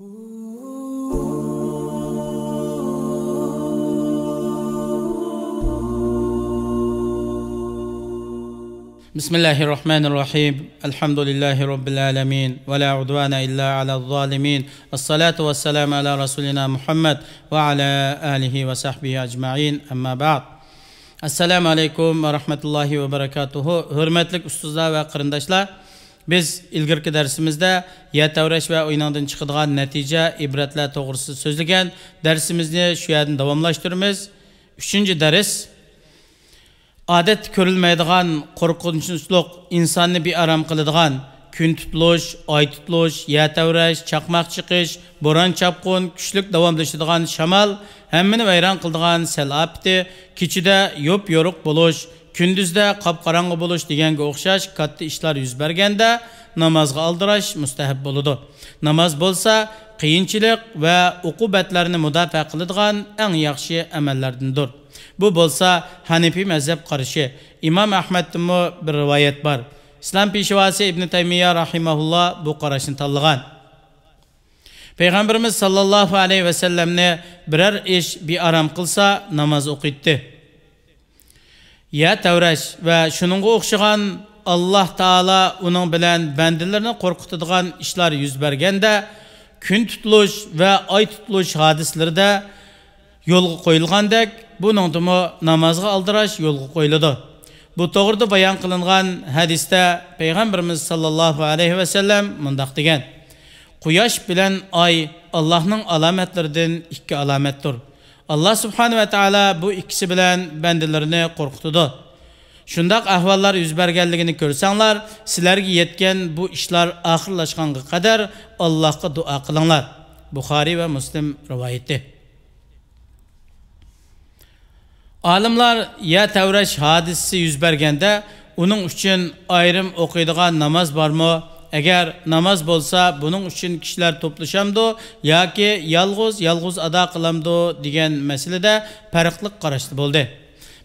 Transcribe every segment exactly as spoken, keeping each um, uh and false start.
بسم الله الرحمن الرحيم. الحمد لله رب العالمين. ولا عدوان إلا على الظالمين. الصلاة والسلام على رسولنا محمد وعلى آله وصحبه أجمعين. أما بعد. السلام عليكم ورحمة الله وبركاته. ھۆرمەتلىك ئۇستازلار ۋە قېرىنداشلار، بىز ئىلگىرىكى دەرسىمىزدە يەر تەۋرەش ۋە ئۇنىڭدىن چىقىدىغان نەتىجە، ئىبرەتلەر توغرىسىدا سۆزلىگەن دەرسىمىزنى شۇ يەردىن داۋاملاشتۇرىمىز. ئۈچىنچى دەرس. ئادەتتە كۆرۈلمەيدىغان قورقۇنچلۇق، ئىنساننى بىئارام قىلىدىغان كۈن تۇتۇلۇش، ئاي تۇتۇلۇش، يەر تەۋرەش، چاقماق چېقىش، بوران-چاپقۇن، كۈچلۈك داۋاملىشىدىغان شامال، ھەممىنى ۋەيران قىلىدىغان سەل ئاپىتى، كېچىدە يوپيورۇق بولۇش، كۈندۈزدە قاپقاراڭغۇ بولۇش دېگەنگە ئوخشاش كاتتا ئىشلار يۈز بەرگەندە، نامازغا ئالدىراش مۇستەھەب بولىدۇ. ناماز بولسا قىيىنچىلىق ۋە ئوقۇبەتلەرنى مۇداپىئە قىلىدىغان ئەڭ ياخشى ئەمەللەردىندۇر. بۇ بولسا ھەنىپىي مەزھەپ قارىشى، ئىمام ئەھمەدتىنمۇ بىر رىۋايەت بار. ئىسلام پېشۋاسى ئىبن تەيمىيە راھىمەھۇللا بۇ قاراشنى تاللىغان. پەيغەمبىرىمىز ساللاللاھۇ ئەلەيھى ۋەسەللەمنى بىرەر ئىش بىئارام قىلسا، ناماز ئوقۇيتتى. يەر تەۋرەش ۋە شۇنىڭغا ئوخشىغان، ئاللاھ تائالا ئۇنىڭ بىلەن بەندىلىرىنى قورقۇتىدىغان ئىشلار يۈز بەرگەندە، كۈن تۇتۇلۇش ۋە ئاي تۇتۇلۇش ھادىسىلىرىدە يولغا قويۇلغاندەك، بۇنىڭدىمۇ نامازغا ئالدىراش يولغا قويۇلىدۇ. بۇ توغرىدا بايان قىلىنغان ھەدىستە پەيغەمبىرىمىز ساللاللاھۇ ئەلەيھى ۋەسەللەم مۇنداق دېگەن: قۇياش بىلەن ئاي ئاللاھنىڭ ئالامەتلىرىدىن ئىككى ئالامەتتۇر. ئاللاھ سۇبھانەھۇ ۋە تائالا بۇ ئىككىسى بىلەن بەندىلىرىنى قورقۇتىدۇ. شۇنداق ئەھۋاللار يۈز بەرگەنلىكىنى كۆرسەڭلار، سىلەرگە يەتكەن بۇ ئىشلار ئاخىرلاشقانغا قەدەر ئاللاھقا دۇئا قىلىڭلار. بۇخارىي ۋە مۇسلىم رىۋايىتى. ئالىملار يەر تەۋرەش ھادىسىسى يۈز بەرگەندە، ئۇنىڭ ئۈچۈن ئايرىم ئوقۇيدىغان ناماز بارمۇ؟ ئەگەر ناماز بولسا، بۇنىڭ ئۈچۈن كىشىلەر توپلىشامدۇ ياكى يالغۇز-يالغۇز ئادا قىلامدۇ دېگەن مەسىلىدە پەرقلىق قاراشتا بولدى.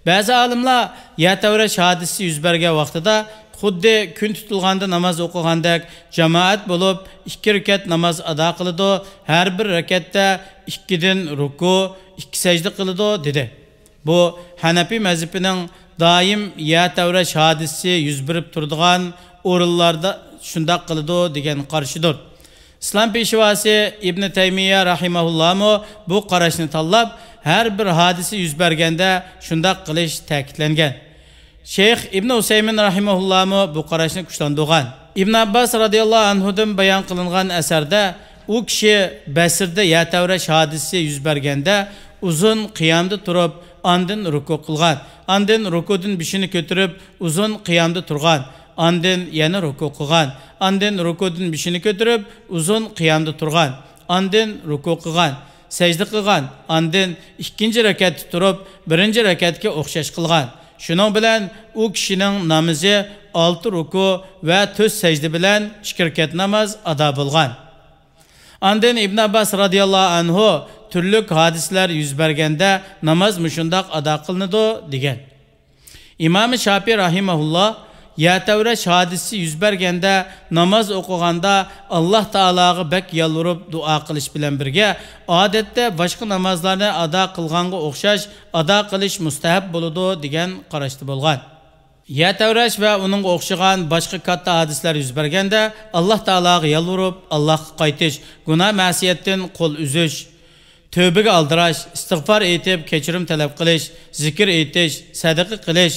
بەزى ئالىملار يەر تەۋرەش ھادىسىسى يۈز بەرگەن ۋاقتىدا خۇددى كۈن تۇتۇلغاندا ناماز ئوقۇغاندەك جامائەت بولۇپ ئىككى رەكەت ناماز ئادا قىلىدۇ، ھەر بىر رەكەتتە ئىككىدىن رۇكۇ، ئىككى سەجدە قىلىدۇ، دېدى. بۇ ھەنەپىي مەزھىپىنىڭ دائىم يەر تەۋرەش ھادىسىسى يۈز بېرىپ تۇرىدىغان ئورۇنلاردا شۇنداق قىلىدۇ دېگەن قارىشىدۇر. ئىسلام پېشۋاسى ئىبن تەيمىيە راھىمەھۇللامۇ بۇ قاراشنى تاللاپ، ھەر بىر ھادىسە يۈز بەرگەندە شۇنداق قىلىش تەكىتلەنگەن. شەيخ ئىبن ئۇسەيمىن راھىمەھۇللامۇ بۇ قاراشنى كۈچلەندۈرگەن. ئىبن ئابباس رازىياللاھۇ ئەنھۇدىن بايان قىلىنغان ئەسەردە، ئۇ كىشى بەسرىدە يەر تەۋرەش ھادىسىسى يۈز بەرگەندە ئۇزۇن قىيامدا تۇرۇپ، ئاندىن رۇكۇ قىلغان، ئاندىن رۇكۇدىن بېشىنى كۆتۈرۈپ ئۇزۇن قىيامدا تۇرغان، ئاندىن يەنە رۇكۇ قىلغان، ئاندىن رۇكۇدىن بېشىنى كۆتۈرۈپ ئۇزۇن قىيامدا تۇرغان، ئاندىن رۇكۇ قىلغان، سەجدە قىلغان، ئاندىن ئىككىنچى رەكەتتە تۇرۇپ بىرىنچى رەكەتكە ئوخشاش قىلغان. شۇنىڭ بىلەن ئۇ كىشىنىڭ نامىزى ئالتە رۇكۇ ۋە تۆت سەجدە بىلەن ئىككى رەكەت ناماز ئادا بولغان. ئاندىن ئىبن ئابباس رازىياللاھۇ ئەنھۇ تۈرلۈك ھادىسىلەر يۈز بەرگەندە ناماز مۇشۇنداق ئادا قىلىنىدۇ، دېگەن. ئىمامى شاپىي راھىمەھۇللا يەر تەۋرەش ھادىسىسى يۈز بەرگەندە ناماز ئوقۇغاندا ئاللاھ تائالاغا بەك يالۋۇرۇپ دۇئا قىلىش بىلەن بىرگە، ئادەتتە باشقا نامازلارنى ئادا قىلغانغا ئوخشاش ئادا قىلىش مۇستەھەپ بولىدۇ، دېگەن قاراشتا بولغان. يەر تەۋرەش ۋە ئۇنىڭغا ئوخشىغان باشقا كاتتا ھادىسىلەر يۈز بەرگەندە، ئاللاھ تائالاغا يالۋۇرۇپ، ئاللاھقا قايتىش، گۇناھ-مەسىيەتتىن قول ئۈزۈش، تۆبىگە ئالدىراش، ئىستىغپار ئېيتىپ، كەچۈرۈم تەلەپ قىلىش، زىكىر ئېيتىش، سەدىقە قىلىش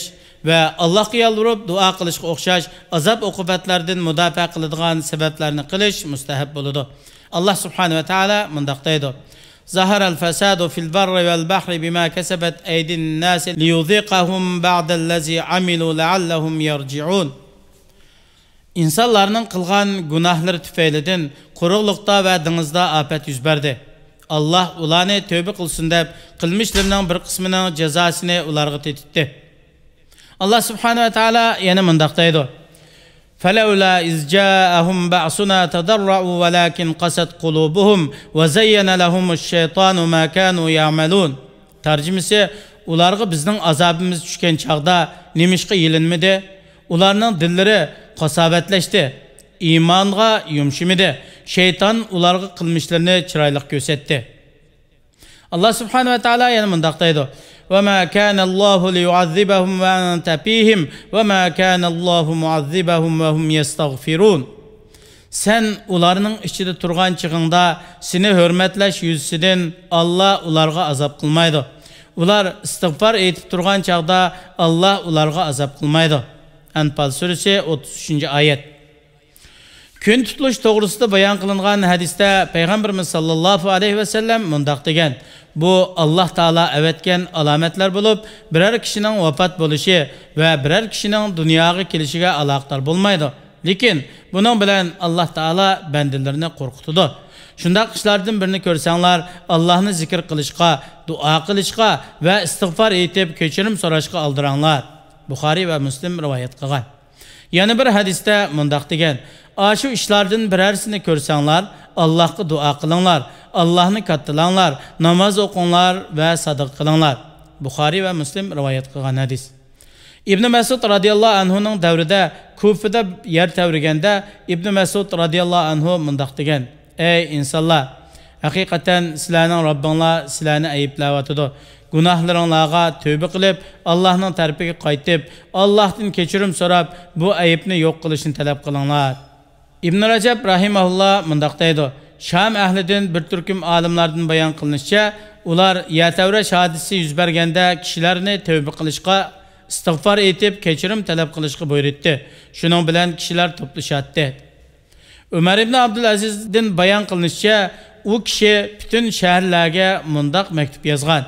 ۋە ئاللاھقا يالۋۇرۇپ دۇئا قىلىشقا ئوخشاش ئازاب-ئوقۇبەتلەردىن مۇداپىئە قىلىدىغان سەۋەبلەرنى قىلىش مۇستەھەب بولىدۇ. ئاللاھ سۇبھانەھۇ ۋە تائالا مۇنداق دەيدۇ: ظهر الفساد في البر والبحر بما كسبت أيدي الناس ليذيقهم بعض الذي عملوا لعلهم يرجعون. ئىنسانلارنىڭ قىلغان گۇناھلىرى تۈپەيلىدىن قۇرۇقلۇقتا ۋە دېڭىزدا ئاپەت يۈز بەردى. ئاللاھ ئۇلارنى تۆبە قىلسۇن دەپ، قىلمىشلىرىنىڭ بىر قىسمىنىڭ جازاسىنى ئۇلارغا تېتىتتى. ئاللاھ سۇبھانەھۇ ۋە تائالا يەنە مۇنداق دەيدۇ: فلولا إذ جاءهم بأسنا تضرعوا ولكن قست قلوبهم وزين لهم الشيطان ما كانوا يعملون. تەرجىمىسى: ئۇلارغا بىزنىڭ ئازابىمىز چۈشكەن چاغدا نېمىشقا يېلىنمىدى؟ ئۇلارنىڭ دىللىرى قاساۋەتلەشتى. ئىمانغا يۇمشىمىدى. شەيتان ئۇلارغا قىلمىشلىرىنى چىرايلىق كۆرسەتتى. ئاللا سۇبھانەھۇ ۋە تائالا يەنە مۇنداق دەيدۇ: وما كان الله ليعذبهم وأنت فيهم وما كان الله معذبهم وهم يستغفرون. سەن ئۇلارنىڭ ئىچىدە تۇرغان چېغىڭدا سېنى ھۆرمەتلەش يۈزىسىدىن ئاللا ئۇلارغا ئازاب قىلمايدۇ. ئۇلار ئىستىغپار ئېيتىپ تۇرغان چاغدا ئاللا ئۇلارغا ئازاب قىلمايدۇ. ئەنپال سۈرىسى، ئوتتۇز ئۈچىنچى ئايەت. كۈن تۇتۇلۇش توغرىسىدا بايان قىلىنغان ھەدىستە پەيغەمبىرىمىز ساللاللاھۇ ئەلەيھى ۋەسەللەم مۇنداق دېگەن: بۇ ئاللا تائالا ئەۋەتكەن ئالامەتلەر بولۇپ، بىرەر كىشىنىڭ ۋاپات بولۇشى ۋە بىرەر كىشىنىڭ دۇنياغا كېلىشىگە ئالاقىدار بولمايدۇ. لېكىن بۇنىڭ بىلەن ئاللا تائالا بەندىلىرىنى قورقۇتىدۇ. شۇنداق ئىشلاردىن بىرنى كۆرسەڭلار، ئاللاھنى زىكىر قىلىشقا، دۇئا قىلىشقا ۋە ئىستىغپار ئېيتىپ كەچۈرۈم سوراشقا ئالدىراڭلار. بۇخارىي ۋە مۇسلىم رىۋايەت قىلغان. يەنە بىر ھەدىستە مۇنداق دېگەن: ئاشۇ ئىشلاردىن بىرەرسىنى كۆرسەڭلار، ئاللاھقا دۇئا قىلىڭلار، ئاللاھنى كاتتىلاڭلار، ناماز ئوقۇڭلار ۋە سادىقە قىلىڭلار. بۇخارىي ۋە مۇسلىم رىۋايەت قىلغان ھەدىس. ئىبنى مەسئۇد رازىياللاھۇ ئەنھۇنىڭ دەۋرىدە كۇفىدا يەر تەۋرىگەندە، ئىبنى مەسئۇد رازىياللاھۇ ئەنھۇ مۇنداق دېگەن: ئەي ئىنسانلار! ھەقىقەتەن سىلەرنىڭ رەببىڭلار سىلەرنى ئەيىبلەۋاتىدۇ. گۇناھلىرىڭلارغا تۆبە قىلىپ، ئاللاھنىڭ تەرىپىگە قايتىپ، ئاللاھتىن كەچۈرۈم سوراپ، بۇ ئەيىبنى يوق قىلىشنى تەلەپ قىلىڭلار. ئىبن رەجەب رەھىمەھۇللا مۇنداق دەيدۇ: شام ئەھلىدىن بىر تۈركۈم ئالىملاردىن بايان قىلىنىشىچە، ئۇلار يەر تەۋرەش ھادىسىسى يۈز بەرگەندە كىشىلەرنى تۆبە قىلىشقا، ئىستىغپار ئېيتىپ، كەچۈرۈم تەلەپ قىلىشقا بۇيرۇتتى. شۇنىڭ بىلەن كىشىلەر توپلىشاتتى. ئۆمەر ئىبن ئابدۇلئەزىزدىن بايان قىلىنىشىچە، ئۇ كىشى پۈتۈن شەھەرلەرگە مۇنداق مەكتۇپ يازغان: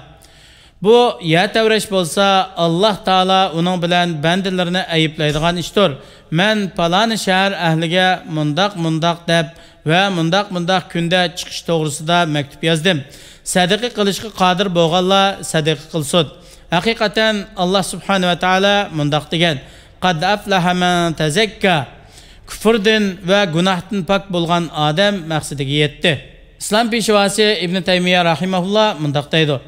بۇ يەر تەۋرەش بولسا، ئاللاھ تائالا ئۇنىڭ بىلەن بەندىلىرىنى ئەيىبلەيدىغان ئىشتۇر. مەن پالانى شەھەر ئەھلىگە مۇنداق، مۇنداق دەپ ۋە مۇنداق، مۇنداق كۈندە چىقىش توغرىسىدا مەكتۇپ يازدىم. سەدىقە قىلىشقا قادىر بولغانلار سەدىقە قىلسۇن. ھەقىقەتەن، ئاللاھ سۇبھانەھۇ ۋە تائالا مۇنداق دېگەن: قەد ئەفلەھە مەن تەزەككا. كۇفۇردىن ۋە گۇناھتىن پاك بولغان ئادەم مەقسىتىگە يەتتى. ئىسلام پېشۋاسى ئىبنى تەيمىيە رەھىمەھۇللا مۇنداق دەيدۇ: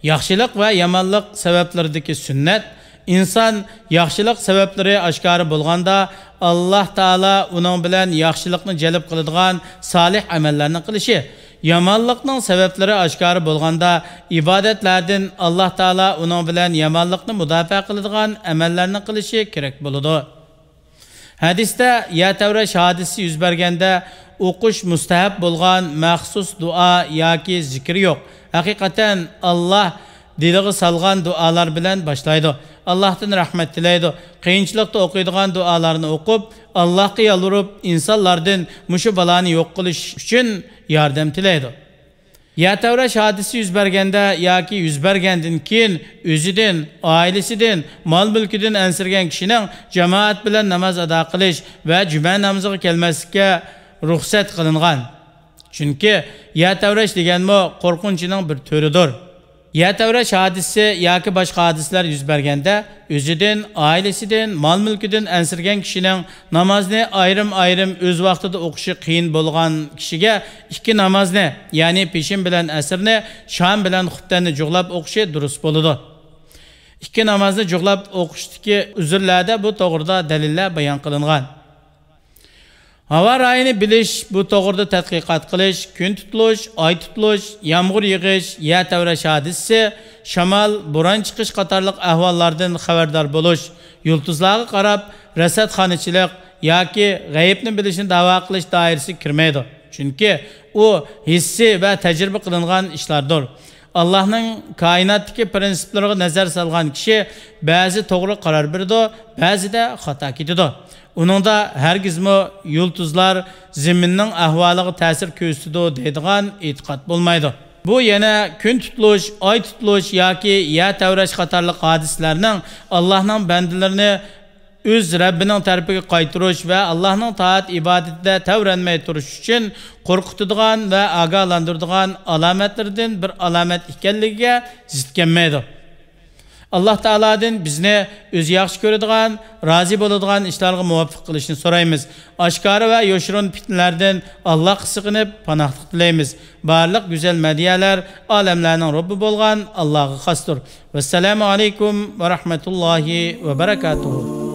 ياخشىلىق ۋە يامانلىق سەۋەبلىرىدىكى سۈننەت. ئىنسان ياخشىلىق سەۋەبلىرى ئاشكارا بولغاندا، ئاللاھ تائالا ئۇنىڭ بىلەن ياخشىلىقنى جەلپ قىلىدىغان سالىھ ئەمەللەرنى قىلىشى، يامانلىقنىڭ سەۋەبلىرى ئاشكارا بولغاندا، ئىبادەتلەردىن ئاللاھ تائالا ئۇنىڭ بىلەن يامانلىقنى مۇداپىئە قىلىدىغان ئەمەللەرنى قىلىشى كېرەك بولىدۇ. ھەدىستە يەر تەۋرەش ھادىسىسى يۈز بەرگەندە ئوقۇش مۇستەھەب بولغان مەخسۇس دۇئا ياكى زىكىر يوق. ھەقىقەتەن، ئاللاھ دىلىغا سالغان دۇئالار بىلەن باشلايدۇ. ئاللاھتىن رەھمەت تىلەيدۇ. قىيىنچىلىقتا ئوقۇيدىغان دۇئالارنى ئوقۇپ، ئاللاھقا يالۋۇرۇپ، ئىنسانلاردىن مۇشۇ بالانى يوق قىلىش ئۈچۈن ياردەم تىلەيدۇ. يەر تەۋرەش ھادىسىسى يۈز بەرگەندە ياكى يۈز بەرگەندىن كېيىن ئۆزىدىن، ئائىلىسىدىن، مال-مۈلكىدىن ئەنسىرىگەن كىشىنىڭ جامائەت بىلەن ناماز ئادا قىلىش ۋە جۈمە نامىزىغا كەلمەسلىككە رۇخسەت قىلىنغان. چۈنكى يەر تەۋرەش دېگەنمۇ قورقۇنچنىڭ بىر تۈرىدۇر. يەر تەۋرەش ھادىسىسى ياكى باشقا ھادىسىلەر يۈز بەرگەندە، ئۆزىدىن، ئائىلىسىدىن، مال-مۈلكىدىن ئەنسىرىگەن كىشىنىڭ نامازنى ئايرىم-ئايرىم ئۆز ۋاقتىدا ئوقۇشى قىيىن بولغان كىشىگە ئىككى نامازنى، يەنى پېشىن بىلەن ئەسىرنى، شام بىلەن خۇپتەننى جۇغلاپ ئوقۇشى دۇرۇس بولىدۇ. ئىككى نامازنى جۇغلاپ ئوقۇشتىكى ئۈزۈرلەردە بۇ توغرىدا دەلىللەر بايان قىلىنغان. ھاۋا رايىنى بىلىش، بۇ توغرىدا تەتقىقات قىلىش، كۈن تۇتۇلۇش، ئاي تۇتۇلۇش، يامغۇر يېغىش، يەر تەۋرەش ھادىسىسى، شامال، بوران چىقىش قاتارلىق ئەھۋاللاردىن خەۋەردار بولۇش، يۇلتۇزلارغا قاراپ رەسەتخانىچىلىق ياكى غەيىبنى بىلىشنى دەۋا قىلىش دائىرىسىگە كىرمەيدۇ. چۈنكى ئۇ ھېسسىي ۋە تەجرىبە قىلىنغان ئىشلاردۇر. ئاللاھنىڭ كائىناتتىكى پىرىنسىپلىرىغا نەزەر سالغان كىشى بەزى توغرا قارار بېرىدۇ، بەزىدە خاتا كېتىدۇ. ئۇنىڭدا ھەرگىزمۇ يۇلتۇزلار زېمىننىڭ ئەھۋالىغا تەسىر كۆرسىتىدۇ دەيدىغان ئېتىقاد بولمايدۇ. بۇ يەنە كۈن تۇتۇلۇش، ئاي تۇتۇلۇش ياكى يەر تەۋرەش قاتارلىق ھادىسىلەرنىڭ ئاللاھنىڭ بەندىلىرىنى ئۆز رەببىنىڭ تەرىپىگە قايتۇرۇش ۋە ئاللاھنىڭ تائەت-ئىبادىتىدە تەۋرەنمەي تۇرۇش ئۈچۈن قورقۇتىدىغان ۋە ئاگاھلاندۇرىدىغان ئالامەتلىرىدىن بىر ئالامەت ئىكەنلىكىگە زىت كەلمەيدۇ. ئاللاھ تائالادىن بىزنى ئۆزى ياخشى كۆرىدىغان، رازى بولىدىغان ئىشلارغا مۇۋەپپەق قىلىشنى سورايمىز. ئاشكارا ۋە يوشۇرۇن پىتنىلەردىن ئاللاھقا سېغىنىپ پاناھلىق تىلەيمىز. بارلىق گۈزەل مەدھىيەلەر ئالەملەرنىڭ رەببى بولغان ئاللاھقا خاستۇر. ۋەسسالامۇ ئەلەيكۇم ۋە رەھمەتۇللاھى ۋە بەرەكاتۇھۇ.